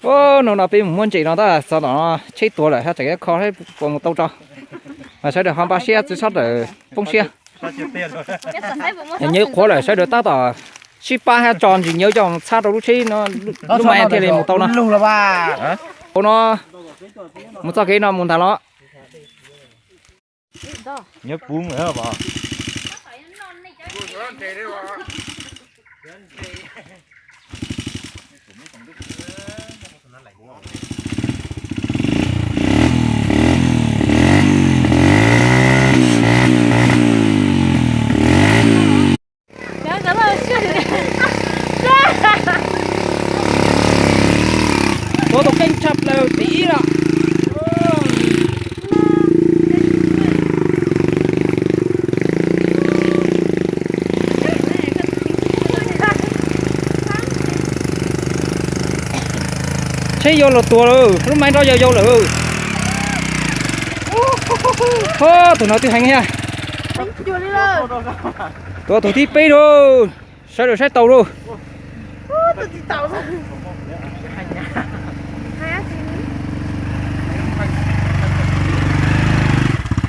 Hnub no peb mus muab ntses no tab txog tom no tsheb tuag lawm, tseem kho seb puas mus tau tso. Mas sawv daws ho npaj siab tsis txhob rawm poob siab. Nyawv qhuav lawm sawv daws tab tom sib pab thiab tso ntsis nyawv coj mus txhab rau lub tsheb no, lub mais thiaj li mus tau no. Ua no mus txoj kev no mus ntag los. Tuav tus kheej tshaj plaws tim ib lawm. Tsheb yau los tuag lawm, lub mais nrov yau yau lawm. Tus no twb heev thiab. Tuav tus thib peb lauj, sawv daws saib taus lauj.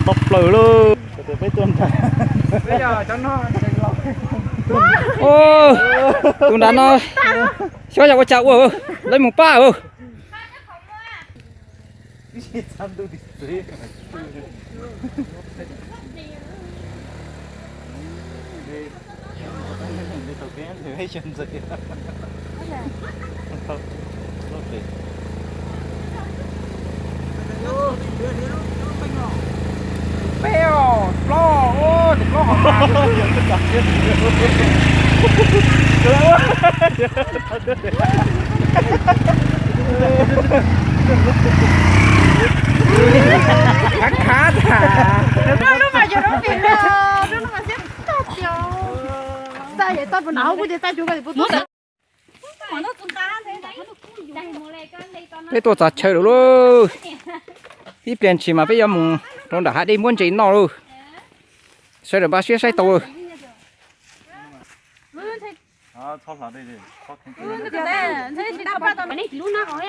Nto plaws lauj. Tus nrad no xyov yog ua cas ua, lawv mus pab. Peb os, plaub, tus plaub hov tas. Khav khav tas. Peb tuaj txog chaw lawm lauj. Ib pliag ntshis mas peb yuav mus rau nram hav dej muab ntses noj lauj. Sawv daws npaj siab saib tau lauj.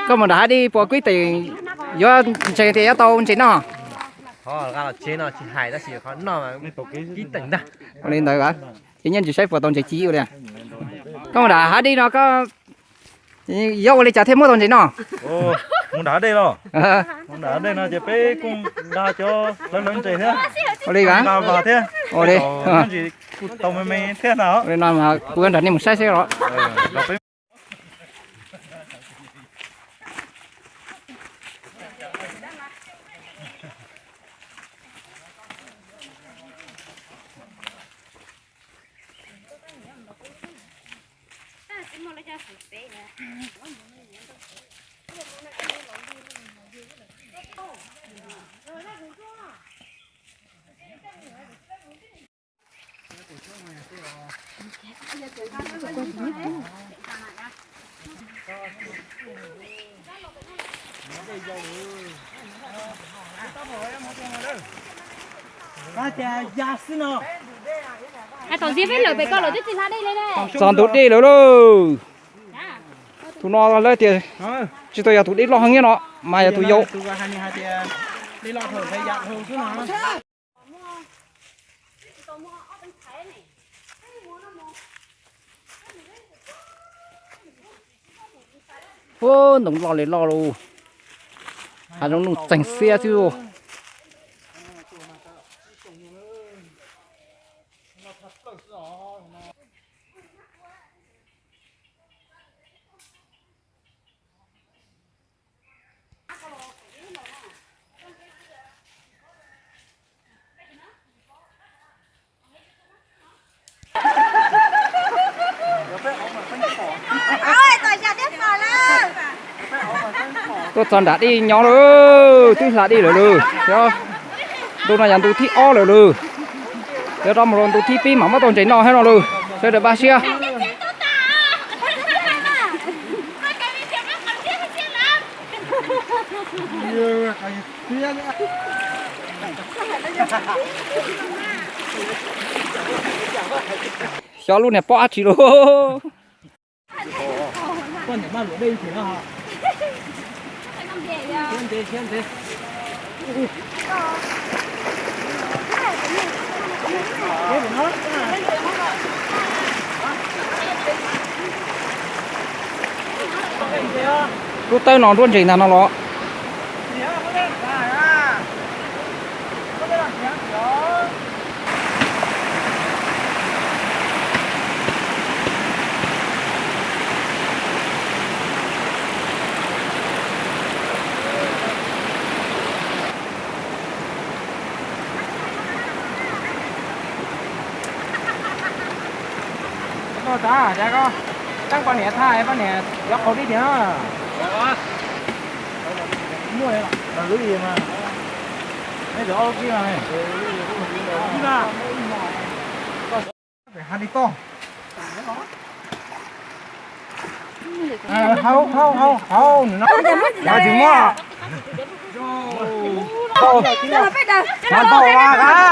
Koj mus nram hav dej puas kub teem yuav ntses tias yuav tau ntses noj? Ua li ntawd ces nyiaj ntsis saib puas tau ntses ci ua li. Koj mus nram hav dej no koj yuav ua li cas thiaj muab tau ntses noj? Mus nram hav dej los? Mus nram hav dej no ces peb kuj nqa cov hlawv hlawv ntses thiab. Ua li, nqa vas thiab. Ua li, kuj tau me me thiab na. Ua li no kuv yuav nrog nej mus saib seb los. Hais tom ntxiv peb lawm pem ko lawm twb tsis hla dej li ne. Txog ntug dej lawm lauj. Tus no lawv tias tsis tau yog tus dej loj heev no, mas yog tus yau. Ub, ntoo loj li loj lauj. Hav zoov nuj txeeg xiab xwb. Tuaj txog nram dej nyob lawm, twb hla dej lawm lauj. Ntu no yog ntu thib ob lawm lauj. Yuav rov mus rau ntu thib peb mam muab tau ntses noj thiab no lauj. Sawv daws npaj siab. Xyov lub niag pob dab tsi lauj. Lub tawb no nruab ntseg ntag no los. Koj txav tias koj txeeb poj niam thaj, poj niam yuav qhau tib tiag. Muaj lub mas, ob lub kib mas. Hais li koj. Haus, haus, haus, haus, no. Tsis muaj. Haus, haus, haus.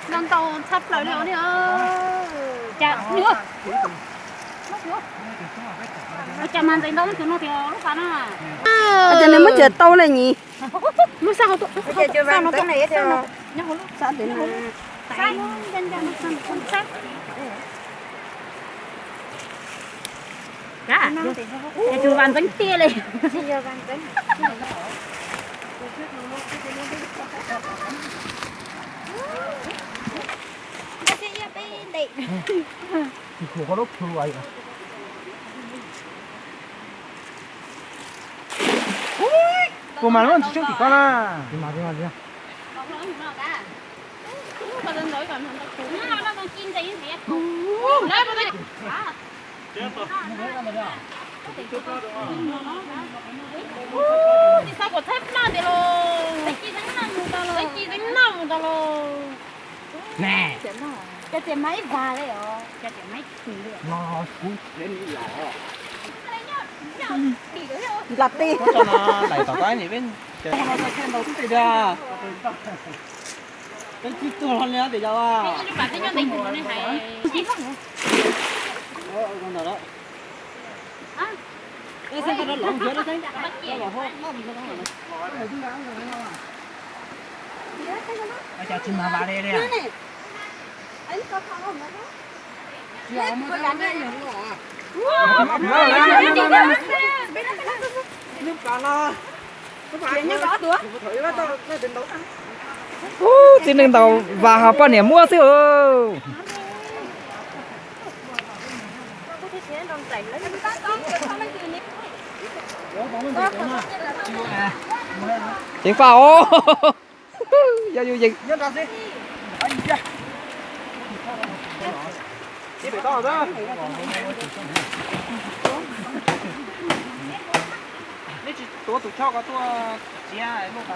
Ntau ntau tshaj plaws li os. Cas mas ntxeev ntau tus no tias lub qab na. Ces nws muab cawm tau lawm nyim. Lub sab hauv tuaj. Yog tus vas ntxeev tiag li. Kuv mas lub tsis tseeb tim koj na. Nws, cov tias maib vas li os. Nws kuv nplas teb. Ntau tib tiag. Peb tib tuag los li tias yog a. Ub, txiv neej ntaus vas ho poj niam muab xwb. Ceev faj os. Yog yus yeej. Neb tsis tuav tus choj ko tuaj txiav lub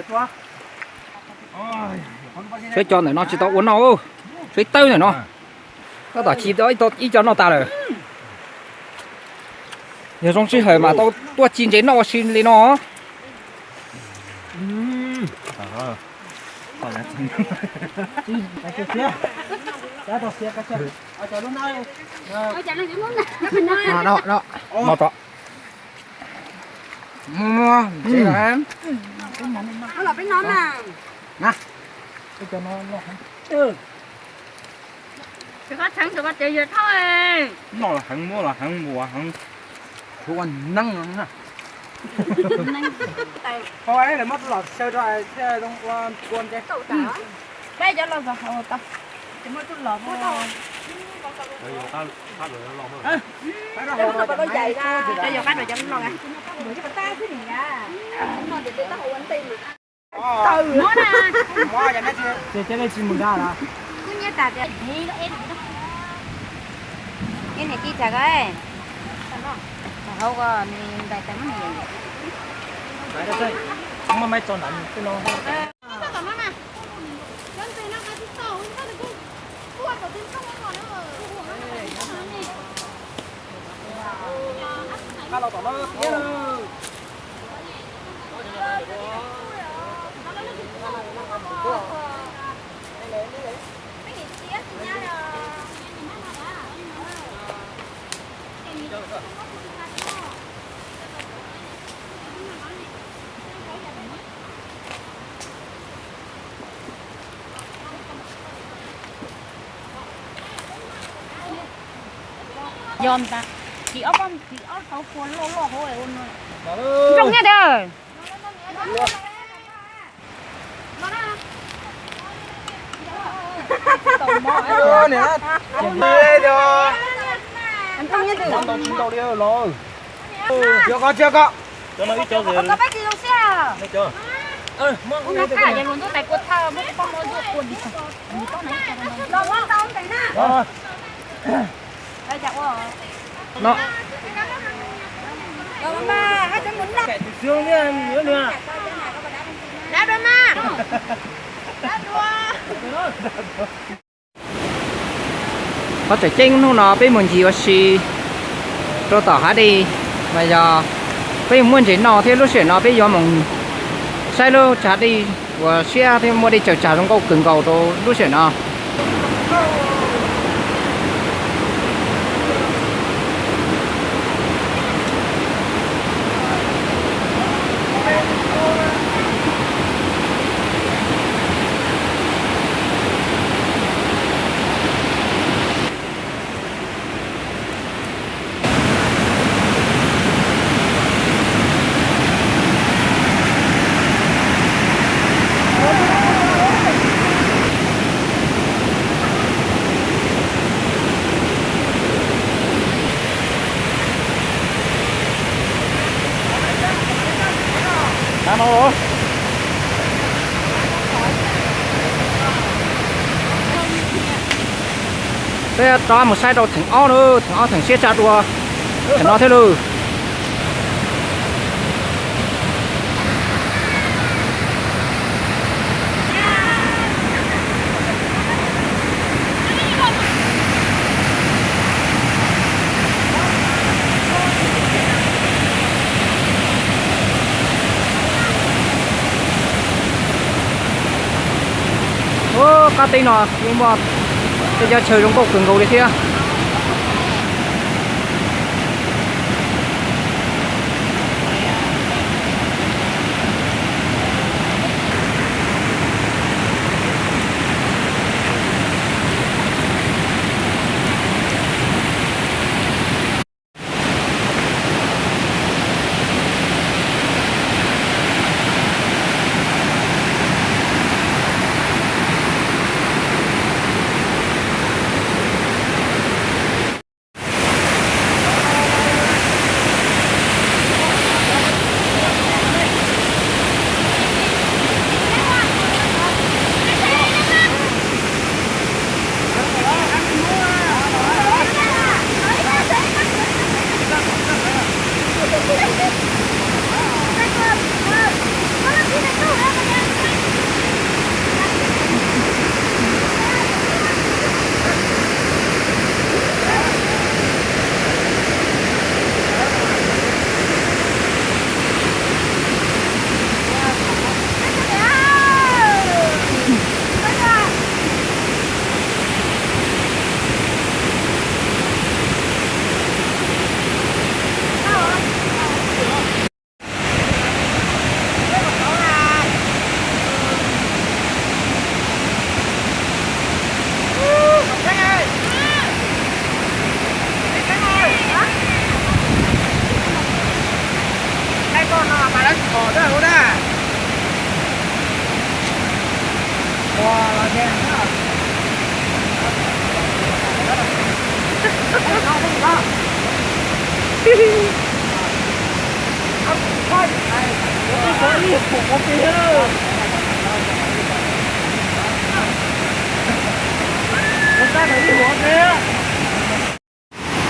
pas. Saib cov ntawm no tsis tau ua noj, saib tawb ntawm no. Tab tom ci ib co noj tas lawm. Yog zoo sij hawm mas tau tuaj ci ntses noj ua si li no. Noj los heev, muab los heev, ua heev. Kuv ua neeb no na. Lawv muab tus los xyaw rau thiaj zoo ua ua ntses. Peb cov los tau, ces muab tus los. Ces cov nej tsis mus nrad los? Ib niam tij tas ko, hauv ko nws ntais tas muab nws. Muab maib tso nram tej no. Yog ntag, tsis ob pab tsis ob tauv kua loj loj hauv no. Zoo nyiaj tiag. Cov no ib co, cov no ib co. No. Qhov tseem ceeb hnub no peb mus ncig ua si rau tom hav dej, mas yog peb muaj ntses noj thiab lub sij hawm no peb yuav mus saib lub tsag dej uas siab thiab muaj dej tsaws tsag zoo nkauj kawg nkaus rau lub sij hawm no. Peb rov mus saib rau theem ob na, theem ob theem siab tshaj dua, theem no thiab lawm. Qab teb no yeej muaj tej cov chaw zoo nkauj kawg nkaus li thiab.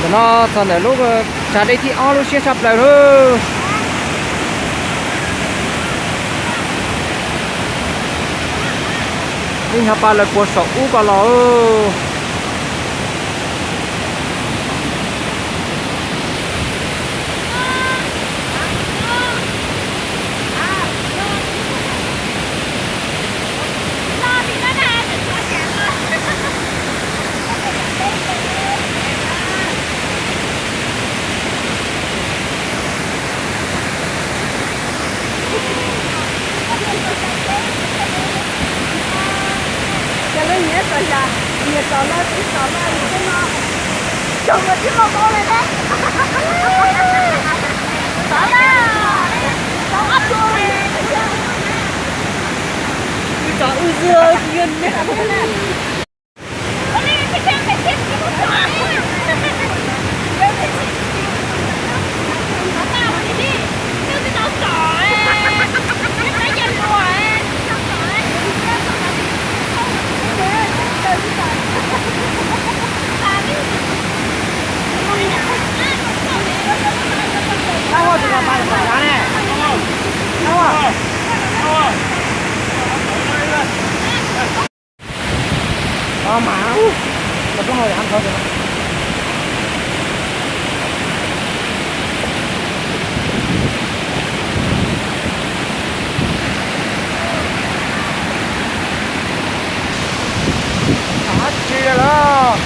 Ntawm no txog ntawm lub tsag dej thib ob lub siab tshaj plaws lawm. Ib nyuag pas lawv puas saum ub ko los. Txom no tsis txom no, txom no, txom no tsis tau tau li thiab. Txom na, tau ob tug. Tsis txom wb xwb, tsis yog neb. Mas, ub, los rau hauv yam thov tias tsis lawm.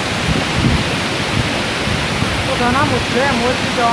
Ua tau nab mus tsev mus ua tsis co.